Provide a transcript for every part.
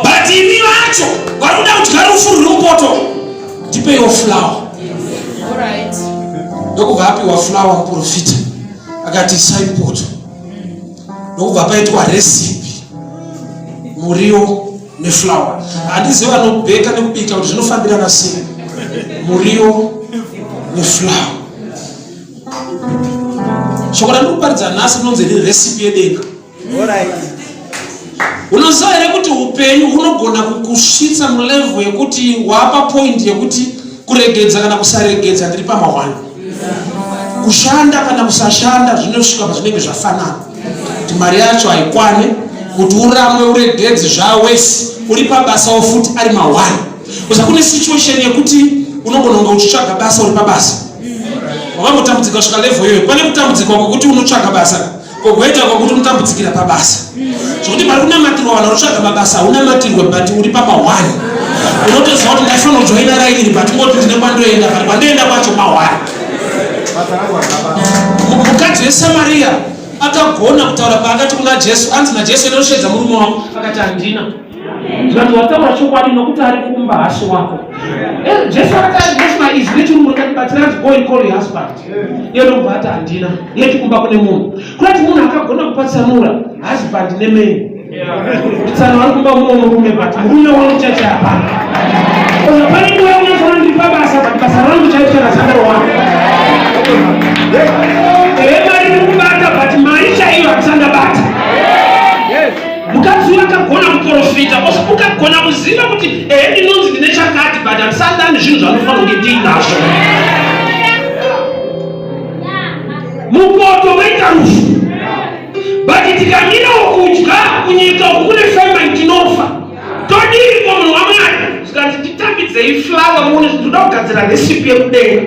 But imi vacho vari kuda kudya rufu ruri mupoto, ndipeiwo flour. Ndokubva apiwa flour muprofita, akati isai mupoto. Ndokubva paitwa recipe, muriwo neflour. Handizivi vanobheka nekubika kuti zvinofambirana sei muriwo neflour. Shoko randiri kuparidza nhasi rinonzi riri recipe yedenga. Unoziva here kuti upenyu hunogona kukusvitsa mulevel yekuti wapa point yekuti kuregedza kana kusaregedza ndiri pamahwani, kushanda kana kusashanda zvinosvika pazvinenge zvafanana, kuti mari yacho haikwane kuti uramwe uregedze zvawesi uri pabasawo futi ari mahwani. Kuza kune situation yekuti unogona kunge uchitsvaga basa uri pabasa, wakambotambudzika kusvika level iyoyo. Pane kutambudzika kwekuti unotsvaga basa, kogoita kwekuti unotambudzikira pabasa zvokuti pari kunamatirwa vanhu vanotsvaga mabasa haunamatirwe, but uri pamahwani. Unotoziva kuti ndaifanira kujoina raini iri, but ngoti ndine kwandoenda, but kwandoenda kwacho mahwani. Mukadzi weSamariya akagona kutaura paakati kuna Jesu, anzi naJesu, inoshedza murume wako, akati handina. Zvikanzi wataura chokwadi, nokuti ari kumba hasi wako. Jesu akati anosma izwi rechirungu rikatibatsira, anzi go and call your husband. Iye ndokubva ati handina, yeti kumba kune munhu. Kurati munhu akagona kupatsanura husband nemeni, kutsana vari kumba mumwe murume, but murume wangu chacho hapana. Oza pane nguva yaunyatsona ndiri pabasa, but basa rangu chaito chakazandarowana ehe, mari iri kubata, but mari chaiyo hatisandabata. Mukadzi uyu akagona kuprofita. Ukagona kuziva kuti ehe, ndinonzi ndine chakati, but handisandani zvinhu zvanofanira kunge ndiinazvo. Mupoto maita rufu, but tikamirawo kudya kunyika uku kune famine, tinofa. Todiiko munhu waMwari? Zvikanzi titambidzei flour muone, ndinoda kugadzira recipe yekudenga.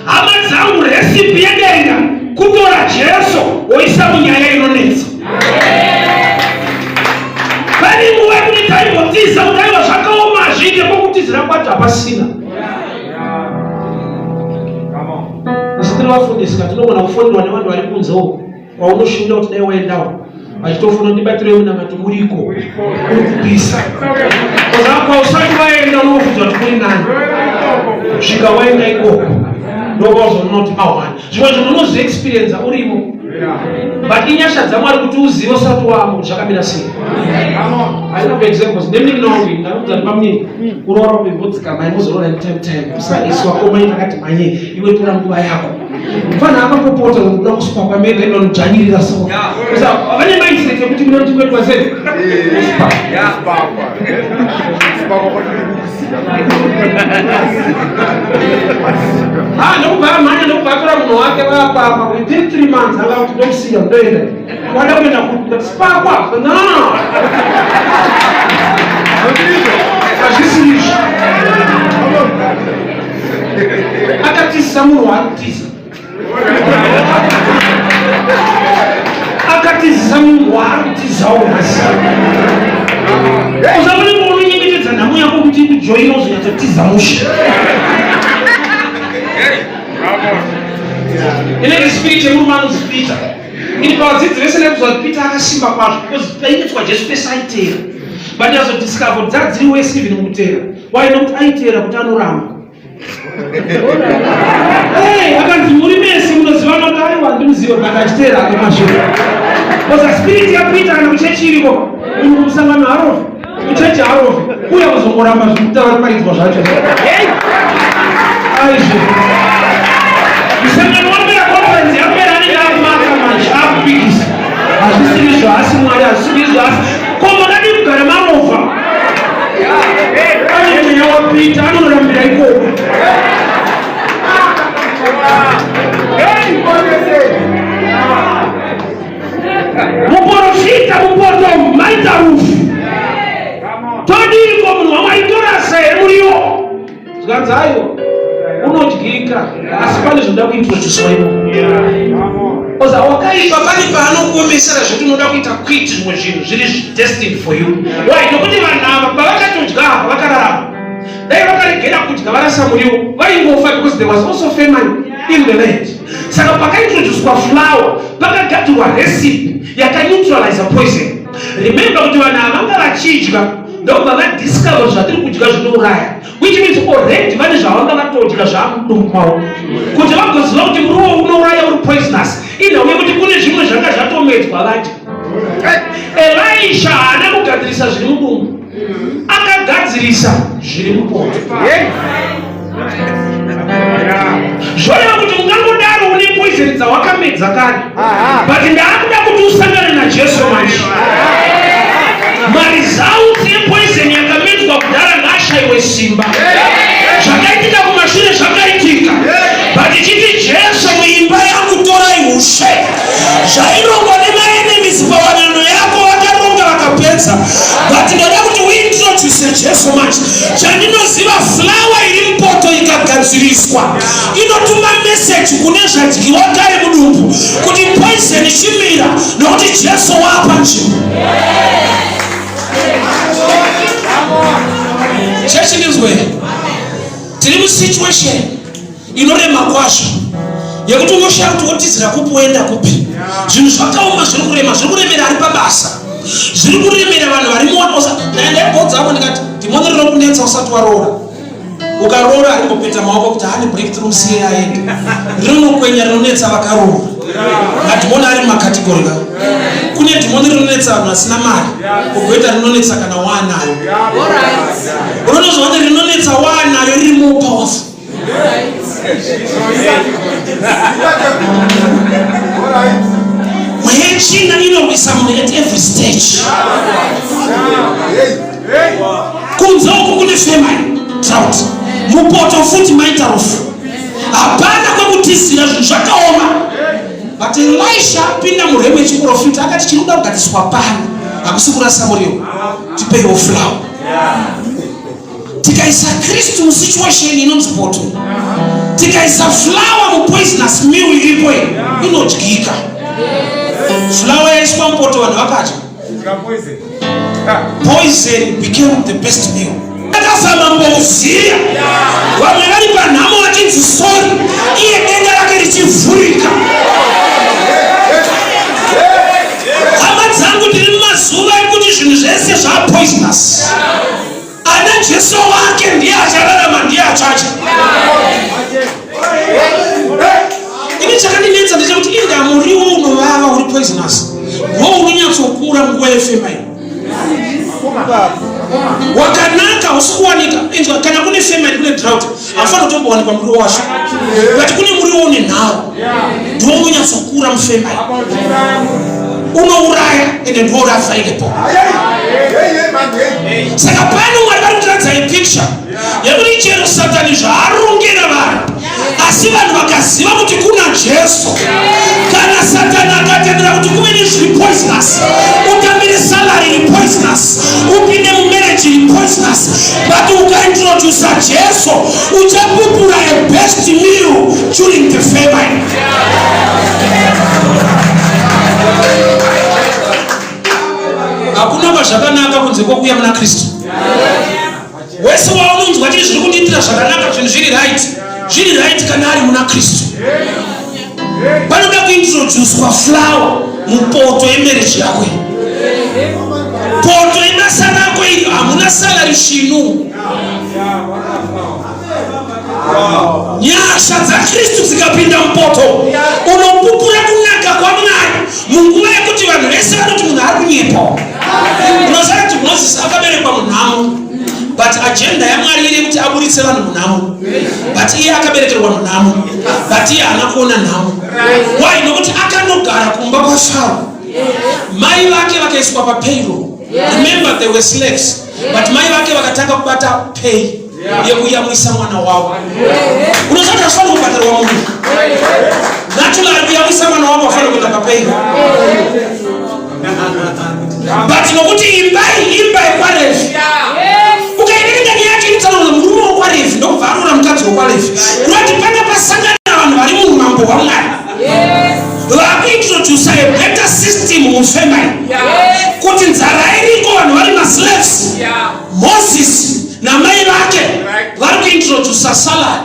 Hama dzangu, recipe yedenga kutora Jesu woisa munyaya inonetsa. Pane nguva yekuti taimbotiza kuti aiwa, zvakaoma, hazviite, kwokutizira kwacho hapasina. Isu tiri vafundisi ka, tinogona kufonderwa nevanhu vari kunze uko kwaunoshumira kuti dai waendawo, vachitofona, ndibatirei munamato, muriko uri kupisa. Kwausati waenda unokudzwa kuti kuri nani, svika waenda ikoko ndokwauzonona kuti mahwani. Zvimwe zvinhu unozviexperienza urimo, but inyasha dzaMwari kuti uzive usati wamo kuti zvakamira sei. I love examples. Nemunini wangu, ndakudza ndipamunini kuroora kumbodzika mai muzoroora time time usaiswa komai takati manye iwe tora nguva yako. Mfana akapopota kuda kusipakwa mega, inodzvanyirira so. Vane mindset yekuti munoti kuitwa sei Kusipakwa. Kusipakwa kwatiri kukusiya. Ah, ndokubva amhanya, ndokubva atora munhu wake vapapa. Within 3 months anga kuti ndomusiya, ndoenda. Wada kuenda kusipakwa? No, hazvisi izvi. Akatisa munhu waari kutiza, akatizisa munhu waari kutizawo nhasi. Usamunenge unonyengetedza nhamo yako kuti ikujoina uzonyatsotiza mushe. Inenge spirit yemurume anonzi Peter. Ini pavadzidzi vese ndaikuziva kuti Peter akasimba kwazvo, because painetswa Jesu pese aiteera, but ndazodiscover kuti dzadziri wese even mukuteera. Why? Nokuti aiteera kuti anoramba. Hey, akanzi muri mese munozivana kuti aiwa, ndimuzive, but achiteera ake mashure. Because spirit yaPeter kana kuchechi iriko, munhu kumusangano harovi, kuchechi harovi, uye kuzongoramba zvekutaura paridzwa zvacho. Aizvo musangano wapera, conference yapera, anenge akumaka manje, akupikisa, hazvisiri zvaasi Mwari, hazvisiri zvaasi. Ko makadii kugara marovha? Ane mweya waPeter, anorambira ikoko. Muprofita, mupoto maita rufu, todiiko munhu wamaitorasa here muriwo? Zvikanzi aiwa, unodyika, asi pane zvoda kuintroducwa imo. Oza wakaipa pane paanokuomesera zvekuti unoda kuita quit zvimwe zvinhu zviri destined for you. Why? Nokuti vanhu ava pavakatodya apa vakararama. Dai vakaregera kudya varasa muriwo, vaingofa, because there was also famine in the land. Saka pakaintroducwa flour, pakagadzirwa recipe yakaneutralize poison. Remember kuti vanhu ava vanga vachidya ndokubva vadiscover zvatiri kudya zvinouraya, which means already vane zvavanga vatodya zvamudumbu mavo kuti vagoziva kuti muriwo unouraya uri poisonous. Inhau yekuti kune zvimwe zvanga zvatomedzwa vadya. Elisha haana kugadzirisa zviri mudumbu, akagadzirisa zviri mupoto. Zvoreva kuti ungangodaro une poison dzawakamedza kare, but ndaakuda kuti usangane naJesu manje. Maresults epoison yakamedzwa kudhara ngaashaiwe simba. Zvakaitika kumashure zvakaitika, but ichiti Jesu muimba yangu torai ushe. Zvairongwa nemaenemies pawanano yako vakaronga vakapedza, but ndoda kuti uintroduce Jesu manje. Chandinoziva, flour iri mupoto ikagadziriswa inotuma meseji kune zvadyiwa kare mudumbu kuti poison chimira, nokuti Jesu wapa nzvimbo. Chechi, ndinzwe, tiri musituation inorema kwazvo yekuti unoshaya kuti wotizira kupi, woenda kupi. Zvinhu zvakaoma, zviri kurema, zviri kuremera ari pabasa, zviri kuremera vanhu vari muwanosa. Ndaibhodza ako ndikati dhimoni rinokunetsa usati waroora. Ukaroora arimbopeta maoko kuti haane breakthrough, musiye aende. Rinonokwenya rinonetsa vakaroora. Madhimoni ari mumacategory ka. Kune dhimoni rinonetsa vanhu vasina mari, kugoita rinonetsa kana waanayo. Unonozwa kuti rinonetsa waanayo riri more powerful. Mweya yetsvina inorwisa munhu at every stage. Kunze uku kune famine, drought, mupoto futi maita rufu, hapana kwekutizira, zvinhu zvakaoma. But Elisha apinda murealm yechiprofita akati chiri kuda kugadziriswa pano hakusi kurasa muriwo, tipeiwo flour. Tikaisa Kristu musituation inonzi poto, tikaisa flour mupoisonous meal iripo iyi, inodyika. Flour yaiswa mupoto, vanhu vakadya. Poison became the best meal. Akafa mambo Uziya, vamwe vari panhamo vachinzi sorry, iye denga rake richivhurika. Hama dzangu, ndiri mumazuva ekuti zvinhu zvese zvapoisonous. Ana Jesu wake ndiye achararama, ndiye achacha. Ini chakandinetsa ndechekuti inga muriwo unovava uri poisonous ndo unonyatsokura munguva yefamine. Wakanaka usi kuwanika. Inzwa, kana kune famine, kune drought, haufanira kutombowanikwa muriwo wacho, but kune muriwo une nharo ndiwo unonyatsokura mufamine, unouraya ende ndiwo uri available. Saka pano Mwari vari kutiratidza ipicture yekuti chero Satani zvaarongera vanhu, asi vanhu vakaziva kuti kuna Jesu, kana Satani akatendera kuti kuve nezviri poisonous, utambire salary iri poisonous, upinde mumarriage iri poisonous, but ukaintrodusa Jesu, uchapupura a best meal during the famine. Hakuna kwazvakanaka kunze kwokuya muna Kristu. Wese waunonzwa chiri zviri kundiitira zvakanaka, zvinhu zviri right, zviri right kana ari muna Kristu. Panoda kuintroducwa flour mupoto yemarriage yako iyi, poto yebasa rako iri. Hamuna salary svinu. Nyasha dzaKristu dzikapinda mupoto, unopupura kunaka kwaMwari munguva yekuti vanhu vese vanoti munhu ari kunyepa. Unoziva kuti Moses akaberekwa munhamo, but agenda yaMwari iri yekuti aburitse vanhu munhamo, but iye akaberekerwa munhamo, but iye haana kuona nhamo. Why? Nokuti akanogara kumba kwaFaro, mai vake vakaiswa papayroll. Remember, they were slaves, but mai vake vakatanga kubata pay yekuyamwisa mwana wavo. Unoziva kuti hazvifaniri kubhadharwa munhu naturally ari kuyamwisa mwana wavo, afanira kuenda papayroll, but nokuti imba iyi imba yekwaRevhi. Ukaiverenga nyaya yacho inotsanangura murume wokwaRevhi ndokubva aroora mukadzi wokwaRevhi, kurati panga pasangana vanhu vari muumambo hwaMwari vakuintrodusa a better system mufamily kuti nzara iriko, vanhu vari maslaves. Moses namai vake vari kuintrodusa salary,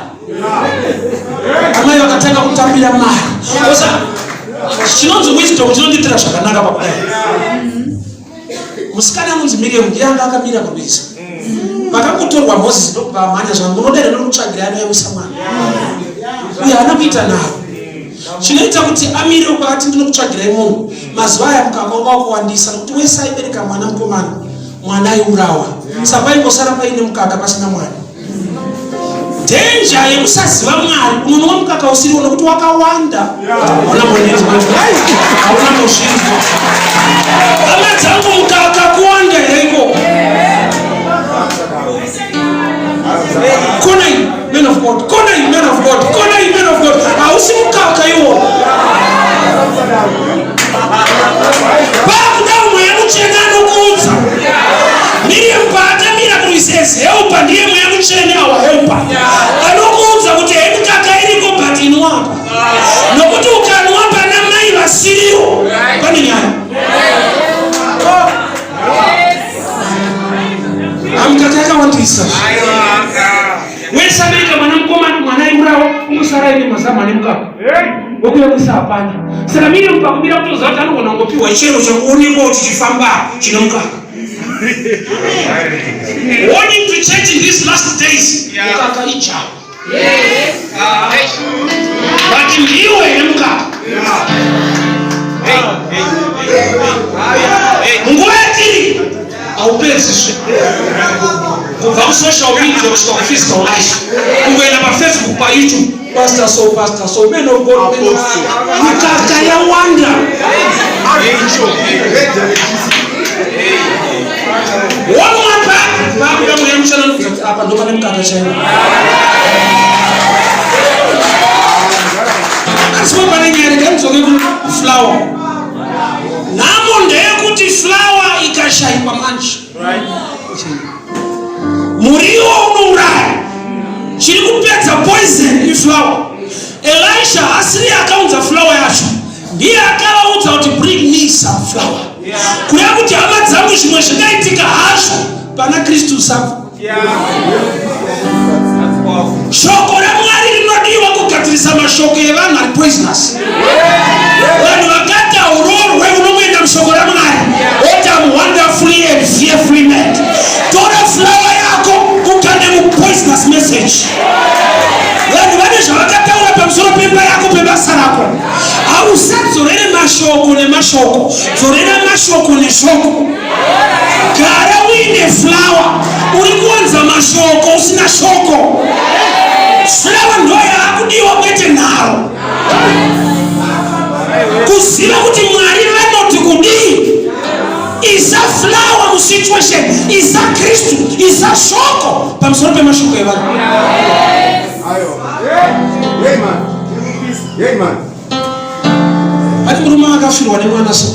amai vakatanga kutambira mari. Osa chinonzi wisdom chinondiitira zvakanaka pakudai. Musikana anonzi Miriam ndiye anga akamira kurwizi. Pakangotorwa Moses ndokubva amhanya zvangu unoda here nokutsvagira anoyamwisa mwana. Uyo haana kuita nharo. Chinoita kuti amire uko ati ndinokutsvagirai munhu. Mazuva aya mukaka wanga wakuwandisa nokuti wese aibereka mwana mukomana mwana aiurawa. Saka paingosara paine mukaka pasina mwana. Danger yekusaziva Mwari unonwa mukaka usiriwo nokuti wakawanda. Hauna mbonenzwa. Hauna mbozvinzwa. Hama dzangu mukaka kuwanda here ikoko? Kona iyi, man of God. Kona iyi, man of God. Kona iyi, man of God. Hausi mukaka iwo. Pakuda mweya mutsvene anokuudza. Miriam paakamira kurwisezi helper ndiye mweya mutsvene our helper. Anokuudza kuti hemukaka iriko but inwapa. Nokuti ukanwa pana mai vasiriwo pane nyaya. Amukaka yakawandisa. Wese anoita mwana mukomana mwana aiurawa unosara aine mazamu ane mukaka. Wekuyamwisa hapana. Saka Miriam pakumira kutoziva kuti anogona kungopiwa chero chekuonekwa kuti chifamba chine mukaka. Warning to church in these last days. Mukaka ijawa. But ndiwe here mukaka. Munguva yatiri haupedziswi kubva kusocial media kusvika kuphysical life kungoenda pafacebook payoutube pastor so pastor so man of god man of mikaka yawanda wamwa papi pakuda mweya muchana nokuti apa ndopane mukaka chaiwo asi pane nyaya regai mudzoke kuflower Nhamo ndeyekuti flower ikashaikwa manje muriwo unouraya. Chiri kupedza poison iflower. Elisha asiri akaunza flower yacho, ndiye akavaudza kuti bring me some flour. Kureva kuti hama dzangu zvimwe zvingaitika hazvo pana Kristu usabva. Shoko raMwari rinodiwa kugadzirisa mashoko evanhu ari poisonous. Vanhu vakati haurorwe unomuenda mushoko raMwari oti am wonderfully and fearfully made. Tora flower yako ukande mupoisonous message. Vanhu vane zvavakataura pamusoro pemba yako pebasa rako. Hausadzorere mashoko nemashoko, dzorera mashoko neshoko. Gara uine flower, uri kuwanza mashoko usina shoko. Flower ndo yaakudiwa kwete nharo. Kuziva kuti Mwari vanoti kudii. Isa flower musituation, isa Kristu, isa shoko pamusoro pemashoko evanhu. Pane murume akafirwa nemwana so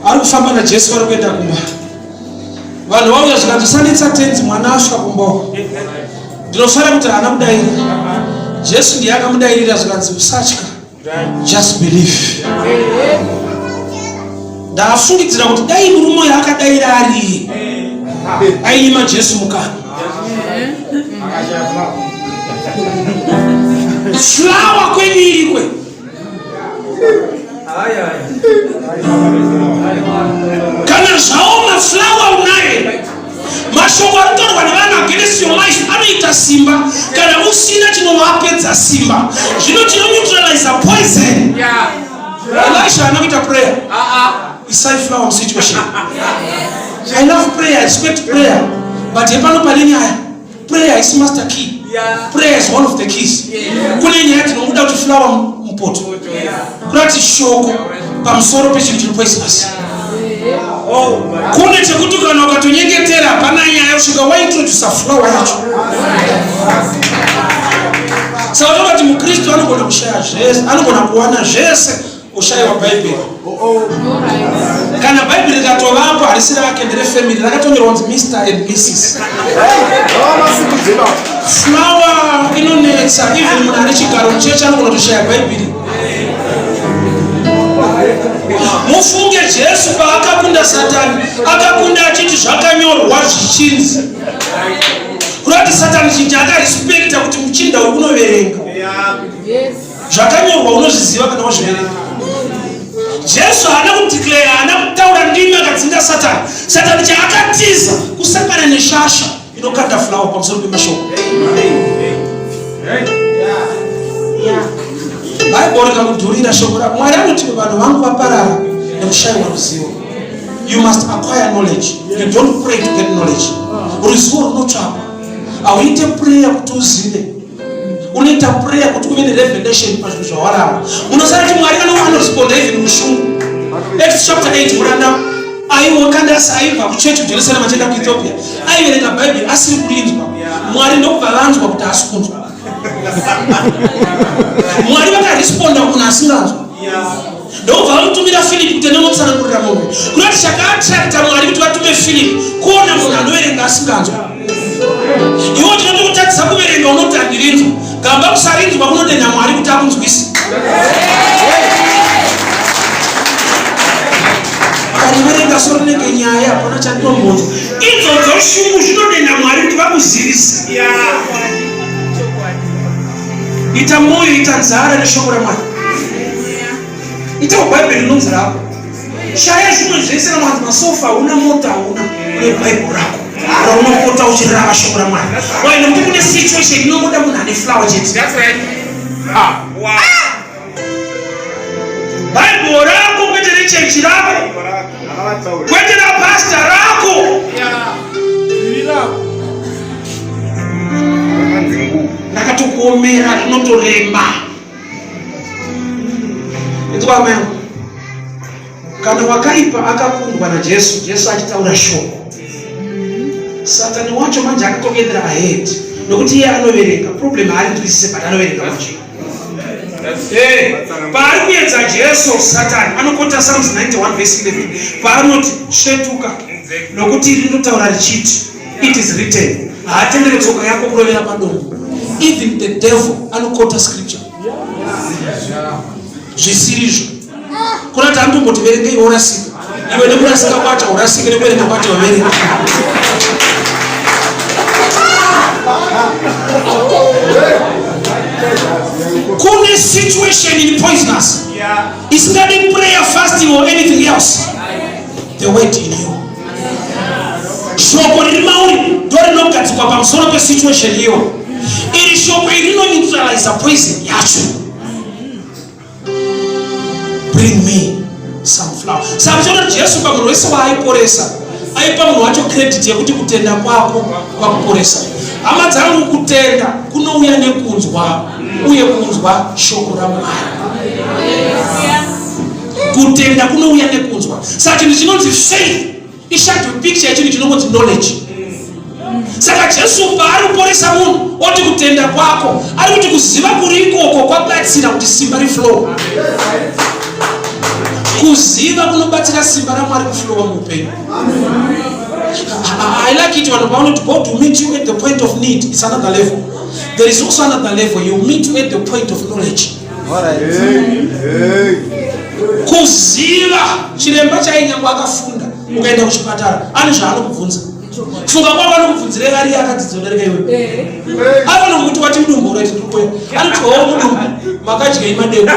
ari kufamba najesu vari kuenda kumba vanhu vauya zvikanzi usanetsa tenzi mwana asvika kumba ndinofara kuti haana kudaira jesu ndiye akamudairira zvikanzi usatya just believe ndafungidzira kuti dai murume uyo akadaira ariye ainyima jesu mukana flower kwenyu irikwe Kana zvaoma flower unaye. Mashoko anotaurwa nevanhu against your life anoita simba kana usina chinovapedza simba. Zvino chinoneutralize poison. Yeah. Elisha haana kuita prayer. Isai flower musituation. I love prayer, I respect prayer. But hepano pane nyaya. Prayer is master key. Yeah. Prayer is one of the keys. Yeah. Kune nyaya dzinobuda kuti flower mupoto. Kuda kuti shoko pamusoro pechinhu chiri poisonous. Oh, Kune chekuti kana ukatonyengetera hapana nyaya kusvika waintrodusa flower yacho. Saka unoona kuti muKristu anogona kushaya zvese, anogona kuwana zvese Ushaiwa Bhaibheri. Kana Bhaibheri rikatovapo harisi rake nderefamily rakatonyorwa kunzi Mr and Mrs. Flower inonetsa even munhu ane chigaro muchechi anogona kutoshaya Bhaibheri. Mufunge Jesu paakakunda Satani akakunda achiti zvakanyorwa zvichinzi. Kureva kuti Satani chinji akarespecta kuti muchinda uri kunoverenga. Yes. Zvakanyorwa unozviziva kana wazviverenga. Jesu haana kudeclare, haana kutaura ndimi akadzinga Satani. Satani chaakatiza kusangana neshasha inokanda flower pamusoro pemashoko. Bhaibheri rikakudhurira shoko ra Mwari anoti vanhu vangu vaparara nekushayiwa ruzivo. You must acquire knowledge. You don't pray to get knowledge. Ruzivo runotsvakwa. Hauite prayer kuti uzive. Unoita prayer kuti uve nerevelation pazvinhu zvawarava. Unosara kuti Mwari anoresponda even mushungu. Acts chapter 8 muranda aiwa kandasi aibva kuchechi kuJerusarema achienda kuEthiopia. Aiverenga Bhaibheri asiri kurinzwa. Mwari ndokubva vanzwa kuti haasi kunzwa. Mwari vakaresponda kumunhu asinganzwa. Ndokubva vamutumira Philip kuti anomutsanangurira munhu. Kunoti chakaattracta Mwari kuti vatume Philip kuona munhu anoverenga asinganzwa. Iwe tinotokutadzisa kuverenga unoti handirinzwa. Gamba kusarinzwa kunodenha Mwari kuti akunzwise. Akariverenga so rinenge nyaya hapana chandinombonzwa. Idzodzo shungu zvinodenha Mwari kuti vakuzivise. Ita moyo, ita nzara neshoko raMwari. Itawo Bhaibheri rinonzi rako. Shaya zvimwe zvese kana wanzi masofa hauna mota hauna une Bhaibheri rako raunopota uchirava shoko raMwari. Why? Nekuti kune situation inongoda munhu ane flower chete. That's right. Ah, wow. Bhaibheri rako kwete rechechi rako, kwete rapasta rako. Ndakatokuomera rinotorema. Inzwa amai angu, kana wakaipa akakundwa naJesu, Jesu achitaura shoko, Satani wacho manje akatokuendera ahead nokuti iye anoverenga. Problem haarinzwisise but anoverenga manje. Paari kuedza Jesu, Satani anokota Psalms 91 verse 11 paanoti svetuka nokuti rinotaura richiti it is written, haatendere tsoka yako kurovera padombo. Even the devil anokota scripture zvisirizvo. Kuna kuti anotomboti verengei worasika iwe, nekurasika kwacho urasike, nekuverenga kwacho waverenga. Kune situation in poisonous isingadi prayer, fasting or anything else. The word in you, shoko riri mauri ndo rinogadzikwa pamusoro pesituation iyo. Iri shoko iri rinoneutraliza poison yacho. Bring me some flour. Saka uchiona kuti Jesu pamunhu wese waaiporesa aipa munhu wacho credit yekuti kutenda kwako kwakuporesa. Hama dzangu, kutenda kunouya nekunzwa, uye kunzwa shoko raMwari. Kutenda kunouya nekunzwa. Saka chinhu chinonzi faith ishadow picture yechinhu chinongonzi knowledge. Saka Jesu paari kuporesa munhu oti kutenda kwako, ari kuti kuziva kuri ikoko kwabatsira kuti simba riflow. Kuziva kunobatsira simba raMwari kuflowa muupenyu. I like it vanhu pavanoti God will meet you at the point of need. It's another level. There is also another level. You meet you at the point of knowledge. Kuziva chiremba chainyangwe akafunda, ukaenda kuchipatara ane zvaanokubvunza. Funga kwavo anokubvunzire ari akadzidza kudarika iwe. Anoona kuti wati mudumbu uraiti ndikuya, anoti ho mudumbu makadyei madeko.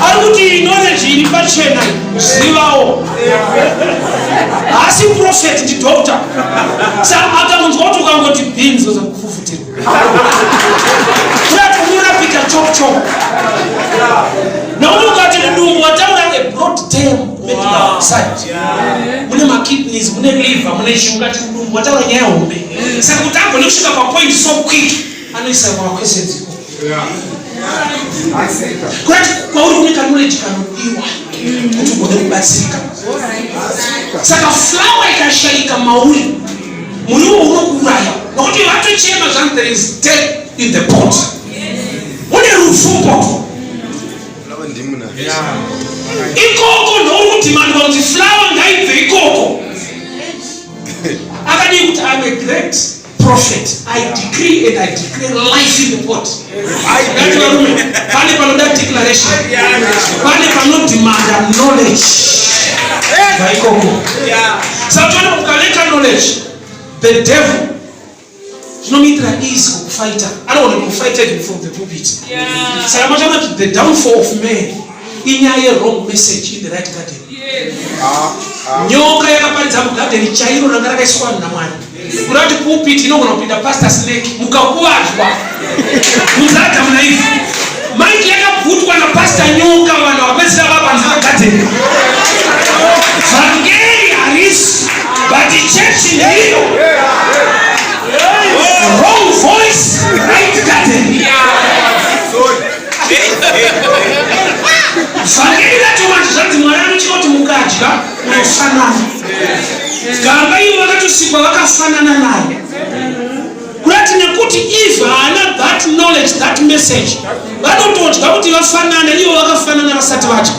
Ari kuti knowledge iri pachena, zivawo. Haasi prophet, ndidoctor. Sa akamunzwa kuti ukangoti beans ozakufufutirwa kurati unorapika chop chop, nokuti ukati mudumbu wataura a broad term, medical side, mune makidneys, mune liver, mune chi. Ukati mudumbu wataura nyaya hombe. Saka kuti agone kusvika papoint so quick, anoisa maquestions iko kurati kwauri kune kaknowledge kanodiwa kuti ugone kubatsirika. Saka flower ikashayika mauri, muriwo unokuuraya, nokuti vatochema zvanzi there is death in the pot, mune rufu mupoto ikoko. Ndouri kudhimandwa kunzi flower ngaibve ikoko. Akadii kuti I'm a great prophet, I decree and I declare life in the pot. Ngati varume, pane panoda declaration, pane panodhimanda knowledge vaikoko. Saka toona ukaleka knowledge, the devil zvinomuitira easy kukufaita. Anogona kukufaita even from the pulpit. Saka machaona kuti the downfall of man inyaya yerong message in the right garden. Nyoka yakaparidza mugadheni chairo ranga rakaiswa vanhu naMwari. Kuda kuti pulpit inogona kupinda pastor snake mukakuvadzwa. Kunzi Adamu naEve. Mike yakabvutwa napastor nyoka vanhu vakapedzisira vapanze pagadheni. Vhangeri harisi but church ndiyo. Wrong voice, right garden. Vhangeri racho manje zvanzi Mwari anotya kuti mukadya munofanana. Gamba ivo vakatosikwa vakafanana naye. Kurati nekuti Eve haana that knowledge, that message. Vanotodya kuti vafanane ivo vakafanana vasati vadya.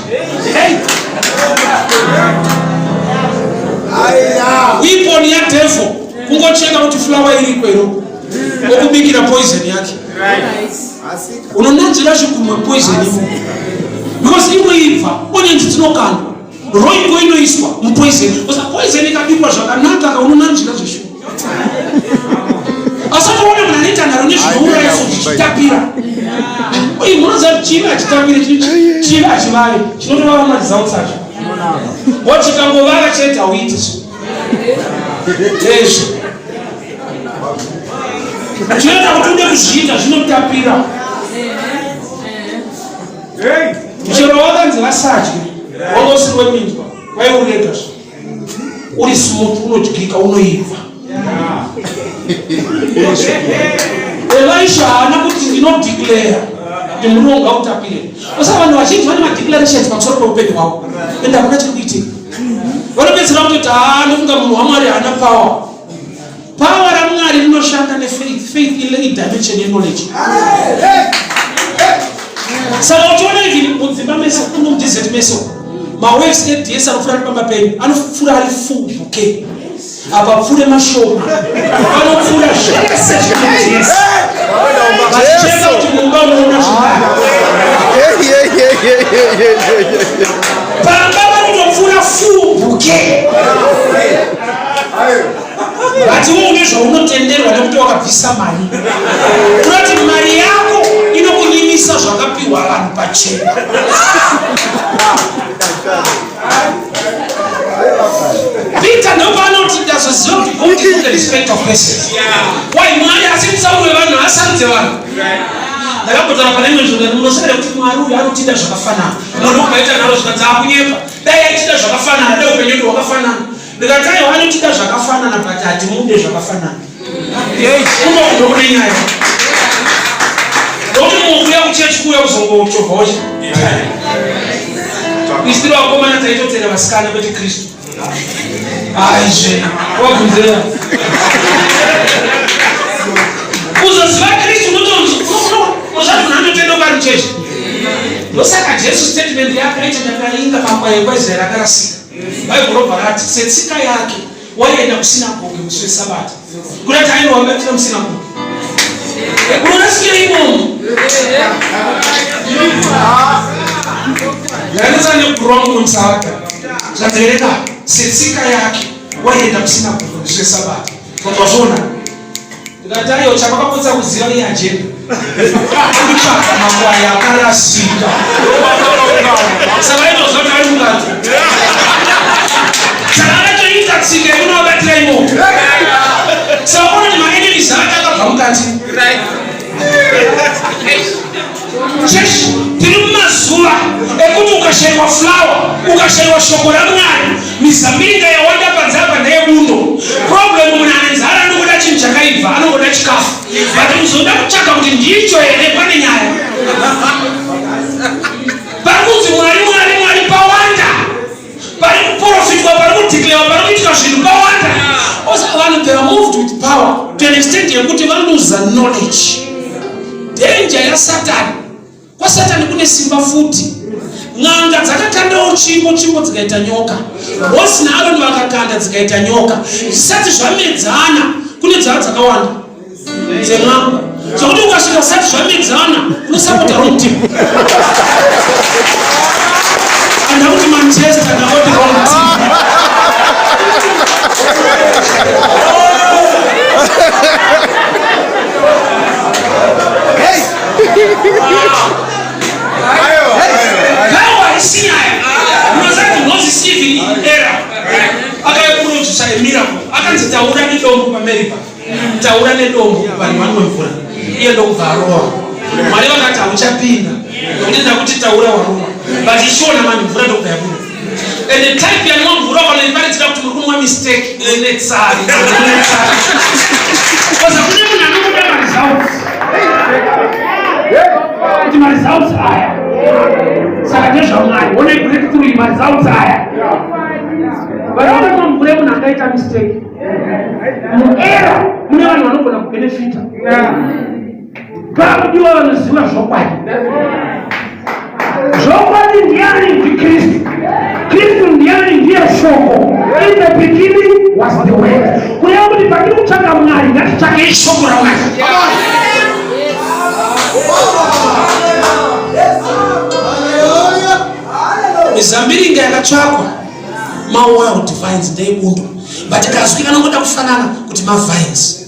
Weapon yadevil kungocheka kuti flower iriko iro okubikira poison yake. Unonanzvira zvikumwe poison imo. Because imwe ibva onions dzinokandwa. Roiko inoiswa mupoison. Because poison ikabikwa zvakanaka ka unonanzvira zveshuwa. Asi unoona munhu anoita nharo nezvinouraya so zvichitapira. Uye munoziva kuti chivi hachitapire, chivi hachivavi, chinotovava maresults acho. What chikangovava chete hauiti so. Ezvo. Chinoita kuti ude kuzviita zvinotapira. Chero wakanzi vasadye, wanga usiri weminzwa, waiurega zve. Uri smooth, unodyika, unoibva. Elisha haana kuti ndinodeclare kuti murume ngautapire. Usa vanhu vazhinji vane madeclarations pamusoro peupenyu hwavo. Ende hakuna chiri kuitika. Vanopedzisira kutoti haa ndofunga munhu waMwari haana power. Power raMwari rinoshanda nefaith. Faith idimension yeknowledge. Saka uchiona even mudzimba mese kuno mudesert mese mawaves eds anopfuura ari pamba penyu anopfuura ari full bouquet apa pfuure mashoma vanopfuura zvese zvinods vachicheka kuti mumba unoona zvakana pamba vanotopfuura full bouquet But iwe une zvaunotenderwa nekuti wakabvisa mari. Kunoti mari yako inokunyimisa zvakapiwa vanhu pachena. Peter ndopaanoti ndazoziva kuti God is not a respect of persons. Why Mwari asi mutsauro wevanhu asarudze vanhu. Ndakambotaura pane imwe nzvimbo ndati munoziva here kuti Mwari uyu anotida zvakafanana. Munhu ukaita nharo zvikanzi akunyepa. Dai aitida zvakafanana, dai upenyu hwedu hwakafanana. Ndikati aiwa anotida zvakafanana but hatimude zvakafanana. Kuno kuno kune nyaya. Ndokuti mukuya kuchechi kuuya kuzongochovhawo chi. Isiri vakomana taitotera vasikana kwete Kristu. Aizve wabvunzira. Kuzoziva Kristu unotonzi unozvati munhu anotenda ukari muchechi. Ndosaka Jesu statement yake aiti ndakaringa makwai ekwaIsraeri akarasika. Bhaibheri robva rati setsika yake waienda kusinagoge musi wesabata. Kuda kuti aiwa wabatira musinagoge. Unorasikira imomo. Ndakanetsana nekurowa mumwe musabata. Zvanzereka setsika yake waienda kusinagoge musi wesabata. Wazviona? Ndikati aiwa chavakapotsa kuziva iagenda kutsvaga makwai akarasika. Saka vaitoziva kuti vari mukati. Saka akatoita tsika yekunovabatira imomo. Saka unoona kuti maenemies ake akabva mukati. Chechi, tiri mumazuva ekuti ukashaiwa flower, ukashaiwa shoko raMwari, mizambiringa yawanda panze apa ndeyebundo. Problem munhu ane nzara anongoda chinhu chakaibva, anongoda chikafu. But muzoda kutsvaga kuti ndicho here pane nyaya. Pari kunzi Mwari, Mwari, Mwari pawanda. Pari kuprofitwa, pari kudeclare, pari kuitika zvinhu pawanda. Also vanhu they are moved with power to an extent yekuti vanoza knowledge. Danger yaSatani. KwaSatani kune simba futi. N'anga dzakakandawo tsvimbo, tsvimbo dzikaita nyoka. Mose naAroni vakakanda dzikaita nyoka. Zvisati zvamedzana kune dzava dzakawanda dzen'anga. Zvokuti ukasvika zvisati zvamedzana unosapota wrong team. Anda kuti Manchester ndakoti wrong team. Power haisi nyaya. Unoziva kuti Moses even error. It's a miracle. Akanzi taura nedombo paMeriba. Taura nedombo vanhu vanwe mvura. Iye ndokubva arowa. Mwari vakati hauchapinda. Nokuti ndakuti taura warowa. But ichiona mani mvura ndokubva yabuda. And the type yanwa mvura vanoiparidzira kuti muri kunwa mistake inetsari. Because kune munhu anobuda maresults. Kuti maresults aya. Saka ndezvaMwari. One breakthrough maresults aya. Vanoona mvura yemunhu angaita mistake. Muera mune vanhu vanogona kubenefita. Pakudiwa vanoziva zvokwadi. Zvokwadi ndiani? NdiKristu. Kristu ndiani? Ndiye shoko. In the beginning was the word. Kureva kuti patiri kutsvaka Mwari, ngatitsvakei shoko raMwari. Mizambiringa yakatsvakwa mawild vines ndeyebundo, but kazwi kanongoda kufanana kuti mavines,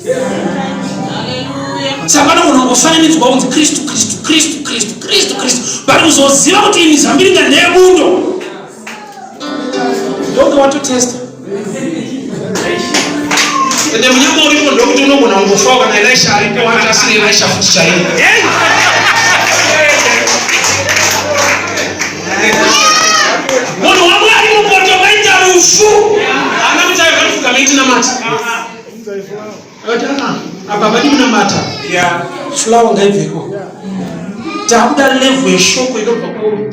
saka panogona kungofananidzwa kunzi Kristu, Kristu, Kristu, Kristu, Kristu, Kristu, but kuzoziva kuti iyi mizambiringa ndeyebundo ndonge watotesta. Ende munyama uripo ndokuti unogona kungofawo kana Elisha aripo, wati asiri Elisha futi chaiyo. Munhu waMwari mupoto maita rufu, haana kuti aiva kufuka meitinamata. Akati, "Ah, apa padi kunamata, flour ngaibveko. Takuda level yeshoko inobva kwauri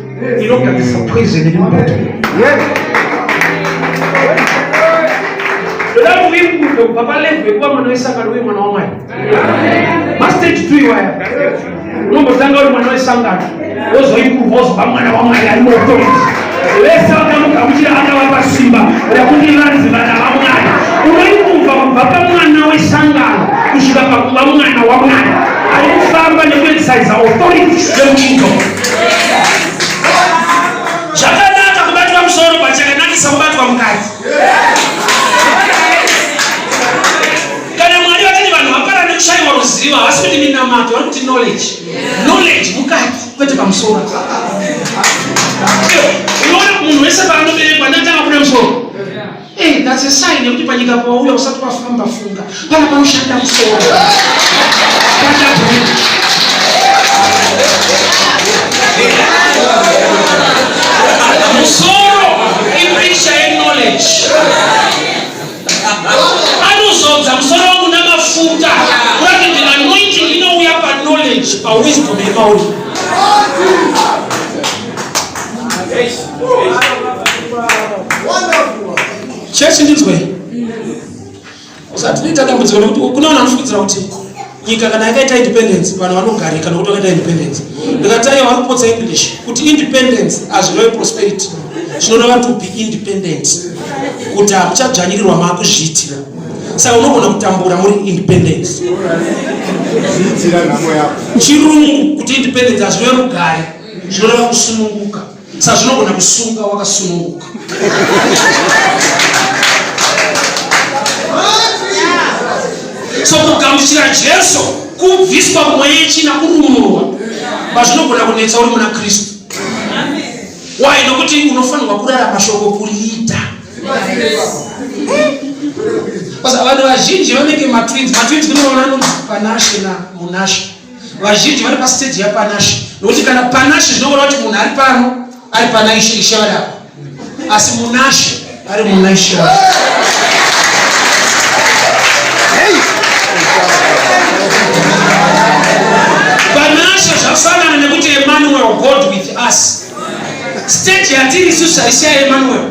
inogadzisa poison iri mupoto. Ndoda kuimprove kubva palevel yekuva mwana wesangano uye mwana waMwari. Mastage two iwaya. Unombotanga uri mwana wesangano, wozoimprove, wozova mwana waMwari ari muauthority. Vese vakamugamuchira akavapa simba rekuti vanzi vana vaMwari. Unoimprova kubva pamwana wesangano kusvika pakuva mwana waMwari ari kufamba nekuexercise authority yemukingdom. Zvakanaka kubatwa musoro, but chakanakisa kubatwa mukati. Kana Mwari vachiti vanhu vapara nekushayiwa ruzivo, havasi kuti minamato, vari kuti knowledge. Knowledge mukati, kwete pamusoro. Unoona munhu wese paanoberekwa ndatanga kuda musoro. Hey, that's a sign yekuti panyika pawauya usati wafamba, funga pana panoshanda musoro. Panda brain. Musoro ipicture yeknowledge. Anozodza musoro wangu namafuta, kuratidza anointing inouya paknowledge, pawisdom iri mauri. Chechi, ndinzwe, usatinoita dambudziko nekuti kuna vanhu vanofungidzira kuti nyika kana yakaita independence vanhu vanogarika nokuti vakaita independence. Ndikati aiwa, vari kupotsa English. Kuti independence hazvirevi prosperity, zvinoreva to be independent, kuti hamuchadzvanyirirwa, maakuzviitira. Saka unogona kutambura muri independence. Zviitira nhamo yako. Chirungu kuti independence hazvirevi rugare, zvinoreva kusununguka. Saka zvinogona kusunga wakasununguka. So kugamuchira Jesu kubviswa mweya yechina, kurumurwa, pazvinogona kunetsa uri muna Kristu. Why? Nokuti unofanirwa kurarama shoko kuriita. Basa vanhu vazhinji vanenge matwins. Matwins kunoona anonzi Panashe naMunashe. Vazhinji vari pastage yaPanashe, nokuti kana Panashe zvinoreva kuti munhu ari pano ari pana Ishe, Ishe vari apa, asi Munashe ari muna Ishe wake. Panashe zvafanana nekuti Emmanuel, God with us. Stage yatiri isusu haisi yaEmmanuel,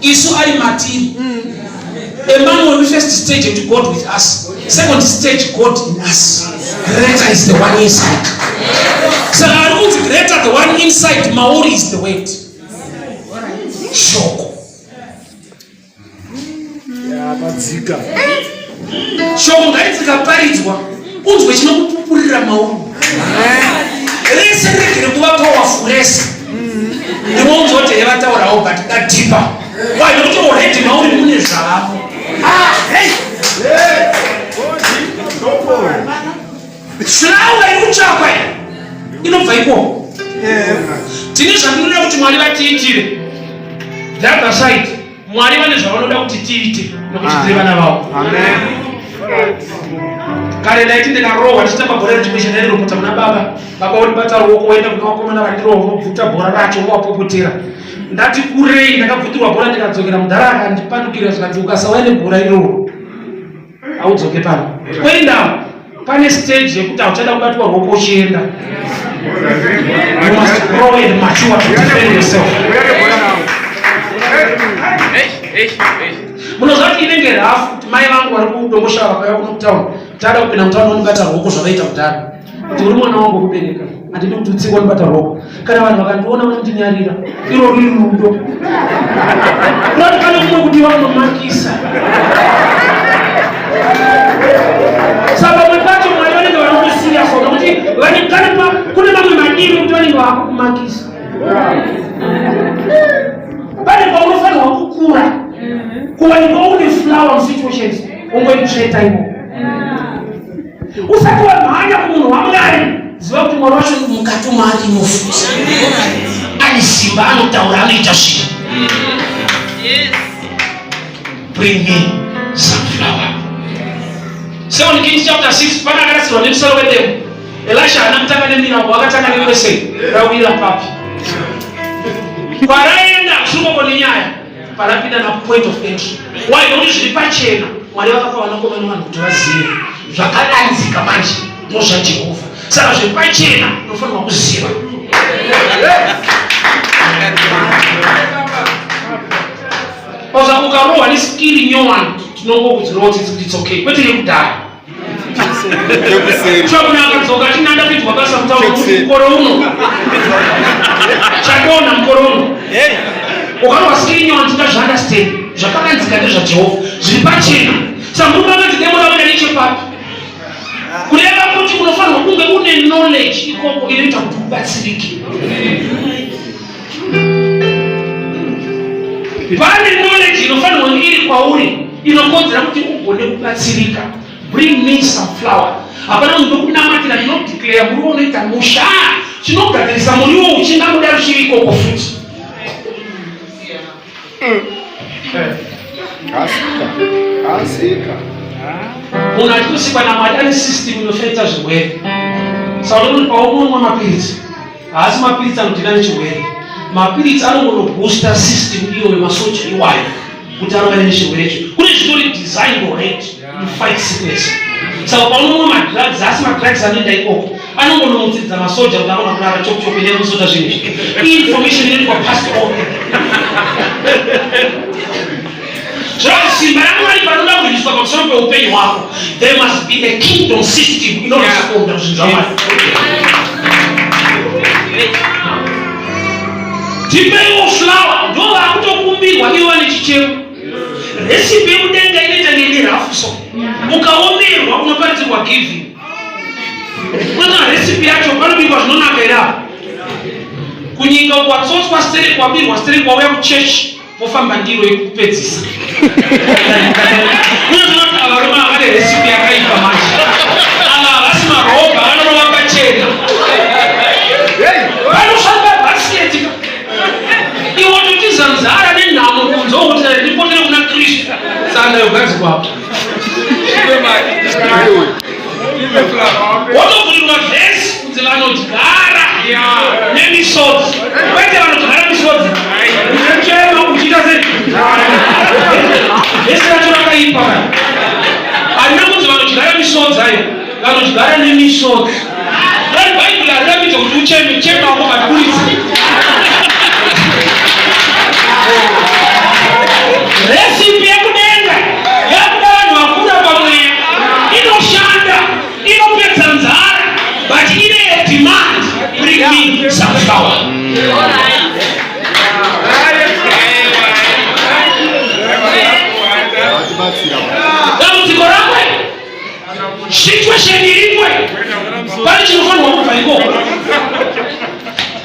isu ari matiri. Emmanuel, first stage to God with us, second stage God in us. Greater is the one inside. Saka ari kunzi greater the one inside mauri is the word, shoko. Yamadzika. Shoko ngaridzikaparidzwa, unzwe chinokupupurira mauri. Rese regere kuva powerful rese, ndinonzwa kuti yevataurawo, but dadeeper. Why? Nokuti already mauri mune zvavamo. Ah, hey. Flour iri kutsvakwa iyi inobva ikoko. Tine zvatinoda kuti Mwari vatiitire. The other side. Mwari vane zvavanoda kuti tiite nokuti tiri vana vavo. Kare ndaiti ndikarohwa ndichitamba bhora rechimesha ndairopota kuna baba. Baba vondibata ruoko voenda kuna vakomana vandirohwa vobvuta bhora racho vovapopotera. Ndati kurei ndakabvutirwa bhora ndikadzokera mudhara akandipandukira zvikanzi ukasauya nebhora iroro haudzoke pano. Kuenda pane stage yekuti hauchada kubatwa ruoko uchienda. You must grow and mature to defend yourself. Munoziva kuti inenge rafu kuti mai vangu vari kudomboshava vakauya kuno kutown tada kupinda mutown vanobata ruoko zvavaita kudhara kuti uri mwana wangu wekubereka handidi kuti utsikwa ndibata ruoko kana vanhu vakandiona vanondinyarira iro ruri rudo unoti pane kumwe kudiwa kunomakisa saka pamwe pacho mwari vanenge vanokusiya so nokuti vanekane kune mamwe madiri ekuti vanenge vakukumakisa pane paunofanirwa kukura kuwanikwa une flower musituations ungoitsveta imo usati wamhanya kumunhu wamwari ziva kuti mwari wacho mukati maari inofuza ane simba anotaura anoita zvinhu. Bring me some flour. Second Kings chapter 6 pana akarasirwa nemusoro wedemo. Elisha haana kutanga nemirambo akatanga nevese rawira papi. Kwaraenda kusungoko nenyaya parapinda na point of entry. Why? Nokuti zviri pachena. Mwari vakapa vanakomana vanhu kuti vazive zvakadanzika manje ndozvaJehovha. Saka zviri pachena unofanirwa kuziva. Pauza ukarohwa nesikiri nyowani tinongokudzirawo tsitsi kuti it's okay kwete yekudhaya. Chokuna akadzoka achinanda kuitwa basa mutauro mukore uno. Chadonha mukore uno. Ukarohwa sikiri nyowani tingazviunderstand. Zvakavanzika ndezvaJehovha zviri pachena. Saka murume akati demo rabuda nechepapi. Kureva kuti unofanirwa kunge une knowledge ikoko inoita kuti ubatsirike. Pane knowledge inofanirwa kunge iri kwauri inokonzera kuti ugone kubatsirika. Bring me some flour. Hapana munhu wekunamatira ndinodeclare muriwo unoita musha. Chinogadzirisa muriwo uchingangodaro chiri ikoko futi. Asika. Asika. Munhu achitosikwa naMwari ane system inofeta zvirwere. Saka unoti paunonwa mapiritsi haasi mapiritsi anodhina nechirwere. Mapiritsi anongonobooster system iyoyo masoja iwayo kuti arovane nechirwere icho. Kune zvitori designed already to fight sickness. Saka paunomwa madrugs haasi madrugs anoenda ikoko. Anongonomutsiridza masoja kuti akona kurara chop chop ine kusota zvinhu izvi. Information inoitwa passed on. Zvino simba raMwari panoda kuiswa pamusoro peupenyu hwako, there must be a kingdom system inoresponda kuzvinhu zvaMwari. Tipeiwo flower, ndo vakutokumbirwa ivo vane chichemo. Recipe yekudenga inoita ngenge rafu so. Ukaomerwa unoparidzirwa giving. Unoona recipe yacho panobikwa zvinonaka here apa? Kunyika kwatsotswa sterek wabirwa sterek wauya kuchechi pofamba ndiro yekupedzisa. Unozoona kuti ava varume ava vane recipe yakaipa manje. Ava havasi marobha vanorova pachena. Vanofamba basket. Iwe wototiza nzara nenhamo kunze wokuti ndipotere kuna Kristu. Saka yogadzikwa apo. Wotobvurirwa vhesi kunzi vanodyara nemisodzi kwete vanodyara misodzi uchachema uchiita se vhesi racho rakaipa harina kunzi vanodyara misodzi ayo vanodyara nemisodzi dai bhaibheri harirambidze kuti ucheme chema wako but resipi yekudenga yakuda vanhu vakura pamweya inoshanda inopedza nzara but ine a demand bring me some flour. Dambudziko rako situation iripo pane chinofanirwa kubva ikoko.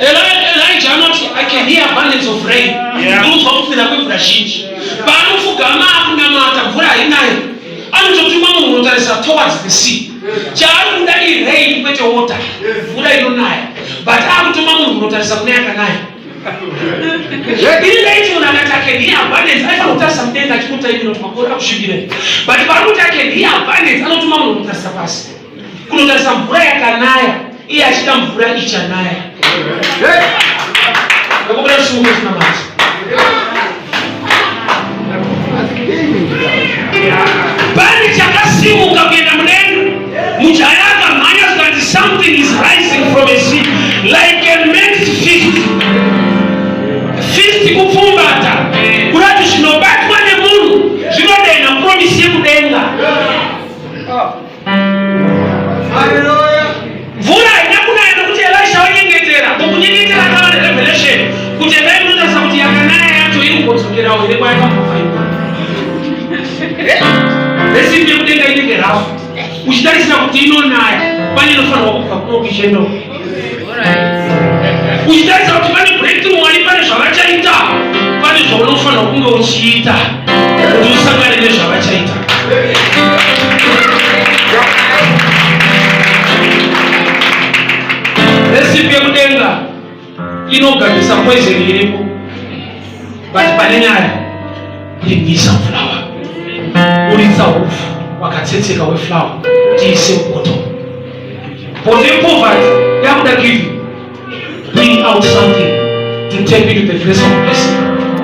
Elijah anoti I can hear abundance of rain. Ndinonzwa kupfira kwemvura zhinji. Paanopfugama akunamata mvura hainayo. Anototuma munhu unotarisa towards the sea. Chaari kuda irain kwete water. Mvura inonaya. But akutuma munhu unotarisa kune yakanaya. Ini ndaiti munhu akati I can hear abundance aifanira kutarisa mudenga achikuta ini noti makore akusvibire. But pari kuti I can hear abundance anotuma munhu kutarisa pasi. Kunotarisa mvura yakanaya iye achida mvura ichanaya. Ndakumbira simuke tinamate. Pane chakasimuka kuenda mudenga. Mujaya akamhanya zvikanzi something is rising from a sea like a man's fist. Fist kupfumbata. Kurati zvinobatwa nemunhu zvinodenha promise yekudenga. Mvura haina kunaya nokuti Elisha wanyengetera. Mukunyengetera akava nerevelation kuti endai munotarisa kuti yakanaya yacho iri kumbodzokerawo here kwayakambobva ikoko. Resipi yekudenga inenge rafu uchitarisira kuti inonaya pane inofanirwa kubva kuno kuichienda uko. Uchitarisa kuti pane breakthrough Mwari pane zvavachaita pane zvaunofanirwa kunge uchiita kuti usangane nezvavachaita. Recipe yekudenga inogadzirisa poison iripo but pane nyaya bringisa flour uritsa hupfu wakatsetseka weflour tiise mupoto poto yepoverty yakuda giving bring out something to take you to the place of blessing.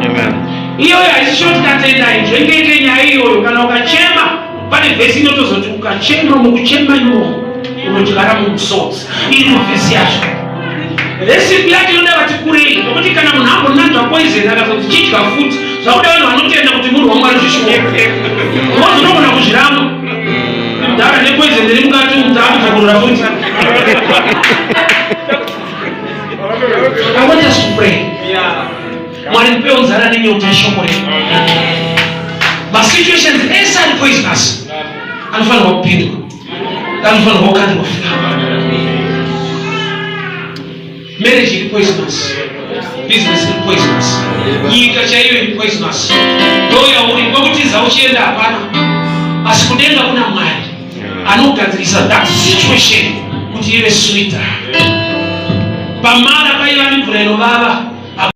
Amen. Iyoyo haisi shortcut inzvengeke nyaya iyoyo kana ukachema pane vhesi inotozoti ukachema mukuchema imomo unodyara mumusodzi iri muvhesi yacho resipi yacho inoda vati kurei nokuti kana munhu ambonanzva poison akazoti chidya futi zvakuda vanhu vanotenda kuti munhu wamwari zvishuwa ngozi unogona kuzviramba mudhara nepoison iri mukati umu taakudzokorora futi I want us to pray. Mwari ndipewo nzara nenyota yeshoko renyu. Masituations ese ari poisonous anofanirwa kupindwa, anofanirwa kukandirwa flower. Marriage iri poisonous, business iri poisonous, nyika chaiyo iri poisonous. Ndoyauri kwekutiza uchienda hapana, asi kudenga kuna Mwari anogadzirisa that situation kuti ive sweeter. Pamara paiva nemvura inovava.